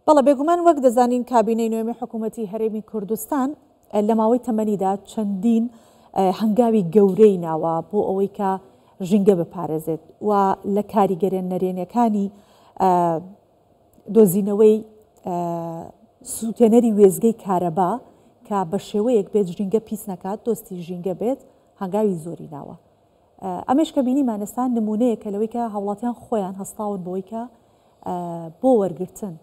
بەڵێ بێگومان وەک دەزانین کابینەی نوێمی حکوومەتی هەرێمی کوردستان لە ماوەی تەمەنیدا چەندین هەنگاوی گەورەی ناوە بۆ ئەوەی کە ژینگە بپارێزێت و لە کاریگەریە نەرێنیەکانی دۆزینەوەی سووتێنەری وێزگەی کارەبا کە بە شێوەیەک بێت ژینگە پیس نەکات دۆستی ژینگە بێت هەنگاوی زۆری ناوە. ئەمەیش کە بینیمان ئێستا نموونەیەکە لەوەی کە هاوڵاتیان خۆیان هەستاون بەوەی کە بۆ وەرگرتن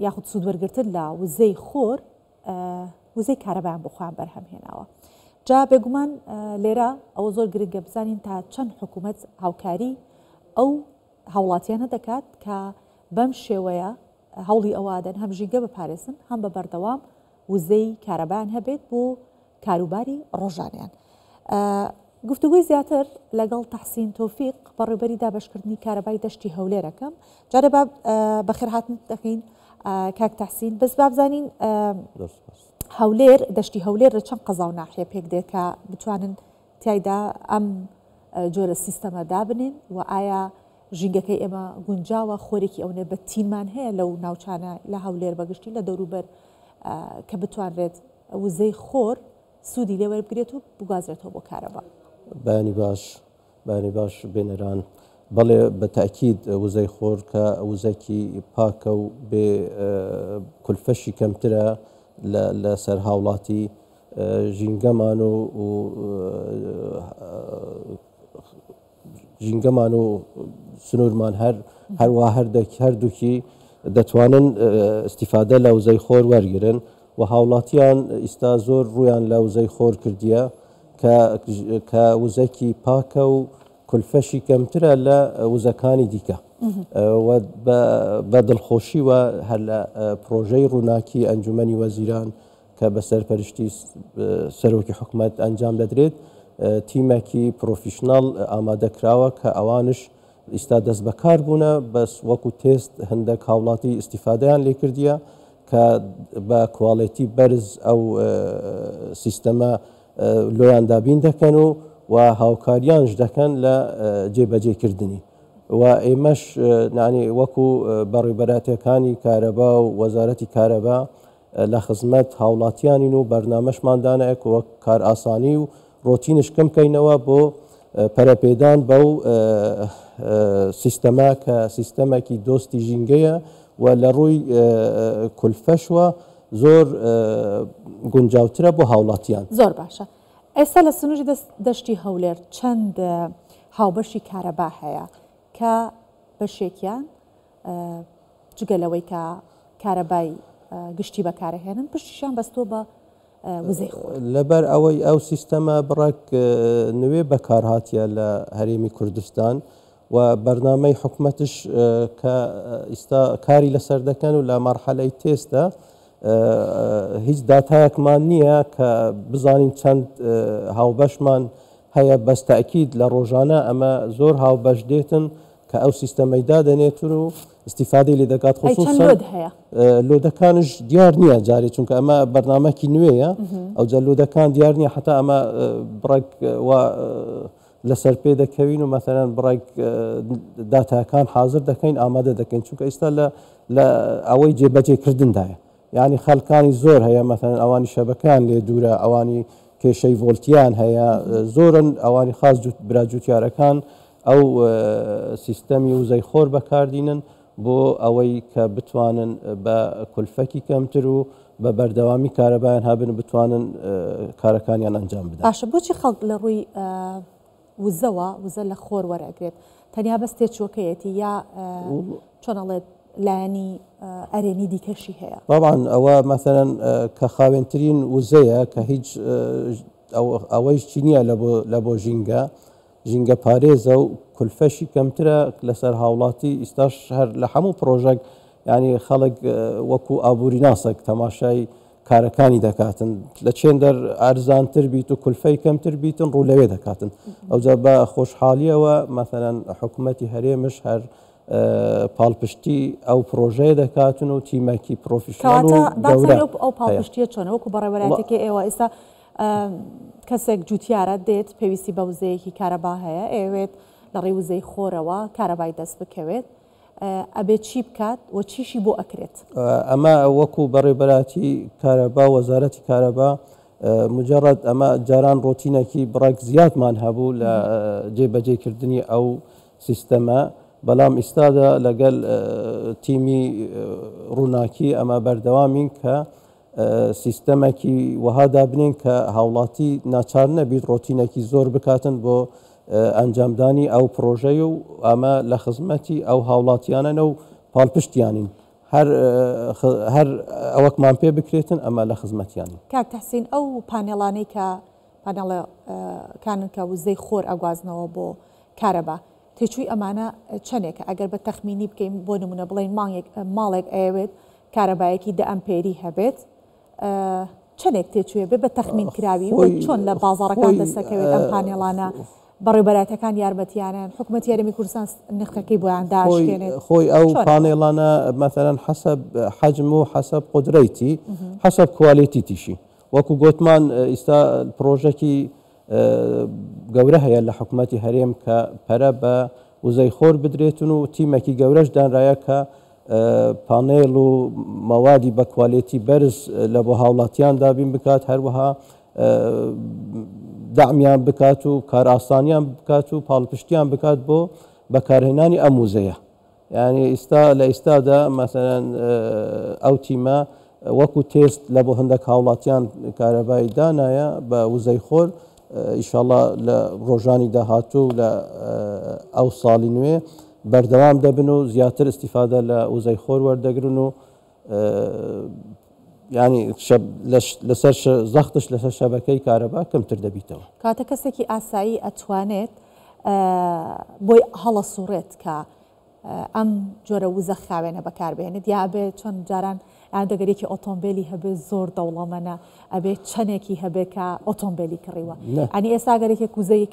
یاخود سوود وەرگرتن لە وزەی خۆر وزەی کارەبایان بۆ خۆیان بەرهەم هێناوە. جا بێگومان لێرە ئەوە زۆر گرنگە بزانین تا چەند حکوومەت هاوکاری ئەو هاوڵاتیانە دەکات کە بەم شێوەیە هەوڵی ئەوە ئەدەن هەم ژینگە بپارێزن هەم بە بەردەوام وزەی کارەبایان هەبێت بۆ کاروباری ڕۆژانەیان. گفتوگۆی زیاتر لەگەڵ تەحسین تۆفیق بەڕێوبەری دابەشکردنی کارەبای دەشتی هەولێر ئەکەم. جارێ با بەخێرهاتنت دەکەین کاک تەحسین، بەس با بزانین هەولێر دەشتی هەولێر لە چەند قەزا و ناحیە پێک دێت کە بتوانن تیایدا ئەم جۆرە سیستەمە دابنێن و ئایا ژینگەکەی ئێمە گونجاوە خۆرێکی ئەونە بە تینمان هەیە لەو ناوچانە لە هەولێر بەگشتی لە دەوروبەر کە بتوانرێت وزەی خۆر سوودی لێ وەربگرێت و بگوازرێتەوە بۆ کارەبا. بەیانی باش بەیانی باش بینەران. بەڵێ بە تەئکید وزەی خۆر کە وزەکی پاکە و بێ کولفەشی کەمترە لە سەر هاوڵاتی ژینگەمان و ژینگەمان و سنوورمان هەر هەروە هەردەک هەردووکی دەتوانن ئیستیفادە لە وزەی خۆر وەرگرن و هاوڵاتیان ئیستا زۆر ڕوویان لە وزەی خۆر کردیە کە کە وزەکی پاکە و کولفەشی کەمترە لە وزەکانی دیکە و بە دڵخۆشی و هەر لە پرۆژەی ڕووناکی ئەنجومەنی وەزیران کە بە سەرپەرشتی سەرۆکی حکومەت ئەنجام دەدرێت، تیمێکی پرۆفیشناڵ ئامادە کراوە کە ئەوانش ئیستا دەست بەکار بوونە، بەس وەکو تێست هەندێک هاوڵاتی ئیستیفادەیان لێ کردیە کە بە کواڵێتی بەرز ئەو سیستەمە لۆیان دابین دەکەن و و هاوکاریانش دەکەن لە جێبەجێکردنی و ئێمەش یانی وەکو بەڕێوبەراتەکانی کارەبا و وەزارەتی کارەبا لە خزمەت هاوڵاتیانین و بەرنامەشمان دانایە کە وەک کارئاسانی و ڕۆتینش کەم کەینەوە بۆ پەرەپێدان بەو سیستەمە کە سیستەمێکی دۆستی ژینگەیە و لە ڕووی کولفەشوە زۆر گونجاوترە بۆ هاوڵاتیان. زۆر باشە ئێستا لە سنووری دەشتی هەولێر چەند هاوبەشی کارەبا هەیە کە بەشێکیان جگە لەوەی کە کارەبای گشتی بەکارەهێنن پشتیشیان بەستووە بە وزەی خۆر. لەبەر ئەوەی ئەو سیستەمە بڕەک نوێ بەکارهاتیە لە هەرێمی کوردستان و بەرنامەی حکومەتش کە ئیستا کاری لەسەر دەکەن و لە مەرحەلەی تێستە هیچ داتایەکمان نییە کە بزانین چەند هاوبەشمان هەیە بەس تەئکید لە ڕۆژانە ئەمە زۆر هاوبەش دێتن کە ئەو سیستەمەی دادەنێتن و ئیستیفادەی لێ دەکات ئەی چەند خصوصا لۆد هەیە؟ لۆدەکانش دیار نییە جارێ چونکە ئەمە بەرنامەکی نوێیە ئەوجا لۆدەکان دیار نییە حتا ئەمە بڕێک وا لەسەر پێ دەکەوین و مەسەلەن بڕێک داتاکان حاضر دەکەین ئامادە دەکەین چونکە ئێستا لە لە ئەوەی جێبەجێکردندایە یانی خەلکانی زۆر هەیە مەسەلەن ئەوانی شەبەکەیان لێ دوورە ئەوانی کێشەی ڤۆلتیان هەیە زۆرن ئەوانی خاص برا جوتیارەکان ئەو سیستەمی وزەی خۆر بەکاردینن بۆ ئەوەی کە بتوانن بە کولفەکی کەمتر و بە بەردەوامی کارەبایان هەبن بتوانن کارەکانیان ئەنجام بدەن. باشە بۆچی خەڵک لە ڕووی وزەوە وزە لە خۆر وەرئەگرێت تەنیا بەس تێچووەکەیەتی یا چۆن ئەڵێت لایەنی ئەرێنی دیکەشی هەیە؟ تەبعەن ئەوە مەسەلەن کە خاوێنترین وزەیە کە هیچ ئەوەیش چی نییە لە بۆ ژینگە ژینگە پارێزە و کولفەشی کەمترە لەسەر هاوڵاتی ئیستاش هەر لە هەموو پرۆژەک یانی خەڵک وەکو ئابووری ناسک تەماشای کارەکانی دەکاتن لە چێندەر ئەرزانتر بیت و کولفەی کەمتر بیتن ڕوو لەوێ دەکاتن ئەوجا بە خۆشحاڵیەوە مەسەلەن حکوومەتی هەرێمش هەر پاڵپشتی ئەو پرۆژەیە دەکاتن و تیمەکی پرۆفیشناڵ و گەورە ئەو پاڵپشتیە چۆنە وەکو بەڕێوەراتێکی ئێوە ئێستا کەسێک جوتیارە دێت پێویستی بە وزەیەکی کارەبا هەیە ئەیەوێت لە ڕێی وزەی خۆرەوە کارەبای دەست بکەوێت. ئەبێ چی بکات و چیشی بۆ ئەکرێت؟ ئەمە وەکو بەڕێوبەراتی کارەبا و وەزارەتی کارەبا مجرد ئەمە جاران ڕۆتینێکی بڕێک زیادمان هەبوو لە جێبەجێکردنی ئەو سیستەمە، بەڵام ئیستادا لەگەل تیمی ڕووناکی ئەمە بەردەوامین کە سیستەمەکی وەها دابنێین کە هاوڵاتی ناچار نەبیت ڕۆتینێکی زۆر بکاتن بۆ ئەنجامدانی ئەو پڕۆژەی و ئەمە لە خزمەتی ئەو هاوڵاتیانەنە و پاڵپشتیانین هەر هەر ئەوەکمان پێ بکرێتن ئەمە لە خزمەتیانین. کاک تەحسین ئەو پانێڵانەی کە پانێڵەکانن کە وزەی خۆر ئەگوازنەوە بۆ کارەبا تێچووی ئەمانە چەنێکە ئەگەر بە تەخمینی بکەین بۆ نمونە بڵێین مانگێک ماڵێک ئەیەوێت کارەبایەکی دە ئەمپێری هەبێت چەندێک تێچووێ بێ بە تەخمین کراوی و چۆن لە بازاڕەکان دەستەکەوێت ئەم پانێڵانە بەڕێوبەراتەکان یارمەتیانن حکوومەت یاریمی کوردستان نرخەکەی بۆیان داشکێنێت خۆی ئەو پانێڵانە مەسەرەن حەسەب حەجم و حەسەب قدرەیتی حەسەب کوالێتی تیشی وەکو گۆتمان ئیستا پرۆژەکی گەورە هەیە لە حکومەتی هەرێم کە پەرە بە وزەی خۆر بدرێتن و تیمەکی گەورەش دانرایە کە پانێڵ و مەوادی بە کوالێتی بەرز لە بۆ هاوڵاتیان دابین بکات هەروەها دەعمیان بکات و کارئاسانیان بکات و پاڵپشتیان بکات بۆ بەکارهێنانی ئەم وزەیە. یانی ئیستا لە ئیستادا مەسەلەن ئەو تیمە وەکو تێست لە بۆ هەندێک هاوڵاتیان کارەبای دانایە بە وزەی خۆر ئیشاڵا لە ڕۆژانی داهاتوو لە ئەو ساڵی نوێ بەردەوام دەبن و زیاتر ئیستیفادە لە وزەی خۆر وەردەگرن و ینی لەسەر زەختش لەسەر شەبەکەی کارەبا کەمتر دەبیتەوە. کاتە کەسێکی ئاسایی ئەتوانێت بۆی هەڵەسوڕێت کە ئەم جۆرە وزە خاوێنە بەکاربێنێت یا ئەبێ چۆن جاران ئەیان دەگەر یەکی ئۆتۆمبیلی هەبێ زۆر دەوڵەمەنە ئەبێ چەندێکی هەبێ کە ئۆتۆمبیلی کڕیوە ئەنی ئێستا گەر یەکێک وزەی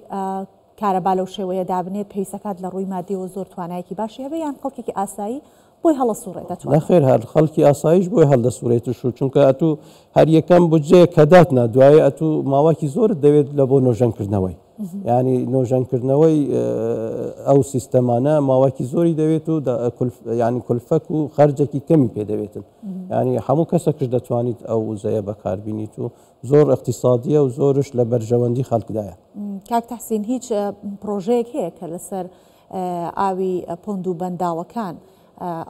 کارەبا لەو شێوەیە دابنێت پێویستەکات لە ڕووی مادیەوە زۆر توانایەکی باشی هەبێ یان خەڵکێکی ئاسایی بۆی هەڵەسوڕێت دەتوانێت؟ نەخێر هەر خەڵکی ئاساییش بۆی هەڵدەسوڕێتش و چونکە ئەتوو هەر یەکەم بودجەیە کە داتنا دوایە ئەتوو ماوەکی زۆرت دەوێت لە بۆ نۆژەنکردنەوەی ینی نۆژەنکردنەوەی ئەو سیستەمانە ماوەکی زۆری دەوێت و ینی کولفەک و خەرجێکی کەمی پێدەوێتن ینی هەموو کەسەکش دەتوانیت ئەو وزەیە بەکاربینیت و زۆر اقتصادیە و زۆرش لە بەرژەوەندی خەڵکدایە. کاک تەحسین هیچ پرۆژەیەک هەیە کە لەسەر ئاوی پۆند و بەنداوەکان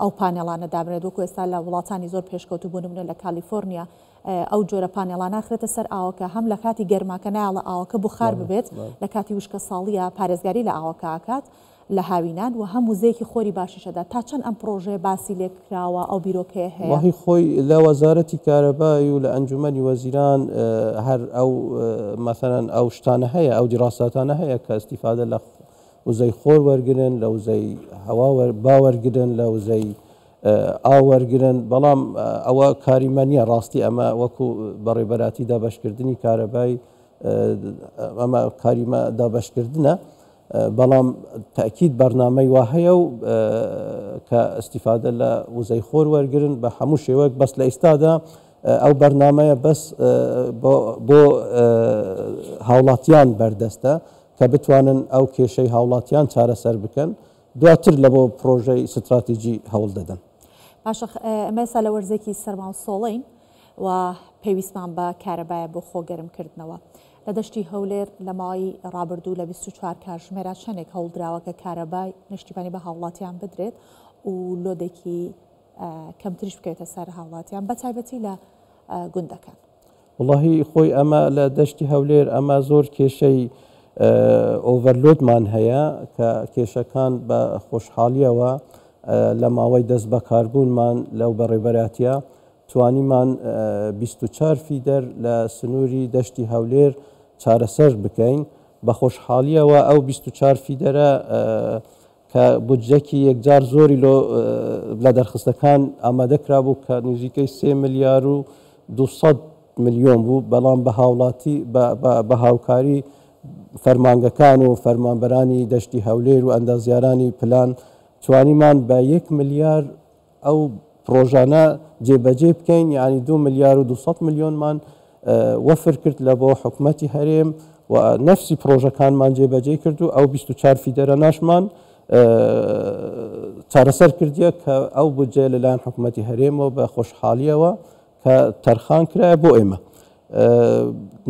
ئەو پانێڵانە دابنرێت وەکو ئێستا لە وڵاتانی زۆر پێشکەوتوو بۆ نمونە لە کالیفۆرنیا ئەو جۆرە پانێڵانە ئەخرێتە سەر ئاوەکە هەم لە کاتی گەرماکە نایەڵە ئاوەکە بوخار ببێت لە کاتی وشکە ساڵیە پارێزگاری لە ئاوەکە ئەکات لە هاوینان و هەم وزەیەکی خۆری باشیش ئەدات تا چەند ئەم پڕۆژەیە باسی لێ کراوە ئەو بیرۆکەیە هەیە؟ وەڵاهی خۆی لە وەزارەتی کارەبای و لە ئەنجومەنی وەزیران هەر ئەو مەسەلەن ئەو شتانە هەیە ئەو دیراساتانە هەیە کە ئیستیفادە لە وزەی خۆر وەرگرن، لە وزەی هەوا با وەرگرن، لە وزەی ئاو وەرگرن، بەڵام ئەوە کاری مە نییە، ڕاستی ئەمە وەکو بەڕێوبەراتی دابەشکردنی کارەبای ئەمە کاری مە دابەشکردنە، بەڵام تەئکید بەرنامەی وا هەیە و کە ئیستیفادە لە وزەی خۆر وەرگرن بە هەموو شێوەیەک، بەس لە ئیستادا ئەو بەرنامەیە بەس بۆ هاوڵاتیان بەردەستە، کە بتوانن ئەو کێشەی هاوڵاتیان چارەسەر بکەن، دواتر لە بۆ پڕۆژەی ستراتیجی هەوڵ دەدەن. باشە ئێمە ئێستا لە وەرزێکی سەرما و سۆڵەین و پێویستمان بە کارەبایە بۆ خۆ گەرم کردنەوە. لە دەشتی هەولێر لە ماوەی ڕابردوو لە 24 کاتژمێرا چەندێک هەوڵدراوە کە کارەبای نیشتیمانی بە هاوڵاتیان بدرێت و لۆدێکی کەمتریش بکەوێتە سەر هاوڵاتیان بە تایبەتی لە گوندەکان؟ وەڵاهی خۆی ئەمە لە دەشتی هەولێر ئەمە زۆر کێشەی ئۆڤەرلۆدمان هەیە کە کێشەکان بە خۆشحاڵیەوە لە ماوەی دەست بەکاربوونمان لەو بەڕێبەراتە توانیمان 24 فیدەر لە سنووری دەشتی هەولێر چارەسەر بکەین بە خۆشحاڵیەوە ئەو 24 فیدەرە کە بودجەکی یەکجار زۆری لۆ لە دەرخستەکان ئامادە کرابوو کە نزیکەی سێ ملیار و 200 ملیۆن بوو، بەڵام بە هاوڵاتی بە هاوکاری فەرمانگەکان و فەرمانبەرانی دەشتی هەولێر و ئەندازیارانی پلان توانیمان بە یەک ملیار ئەو پڕۆژانە جێبەجێ بکەین، یانی دوو ملیار و 200 ملیۆنمان وەفر کرد لە بۆ حکومەتی هەرێم و نەفسی پڕۆژەکانمان جێبەجێ کرد و ئەو 24 فیدەرەناشمان. چارەسەر کردیە کە ئەو بودجەیە لەلایەن حکوومەتی هەرێمەوە بە خۆشحاڵیەوە کە تەرخان کرایە بۆ ئێمە.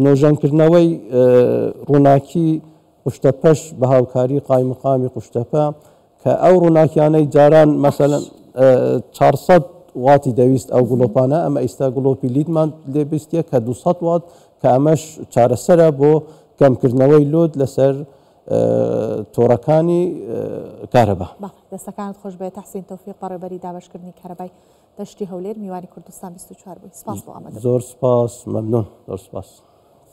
نۆژەنکردنەوەی ڕووناکی قوشتەپەش بە هاوکاری قایمقامی قوشتەپە کە ئەو ڕووناکیانەی جاران مەسەلەن 400 واتی دەویست ئەو گڵۆپانە ئەمە ئیستا گڵۆپی لیدمان لێ بیستیە کە 200 وات کە ئەمەش چارەسەرە بۆ کەمکردنەوەی لۆد لەسەر تۆڕەکانی کارەبا. بەڵێ دەستەکانت خۆش بێت تەحسین تۆفیق بەڕێوبەری دابەشکردنی کارەبای دەشتی هەولێر میوانی کوردستان 24 بووی سپاس بۆ ئامادەبوونت. زۆر سپاس مەمنون زۆر سپاس.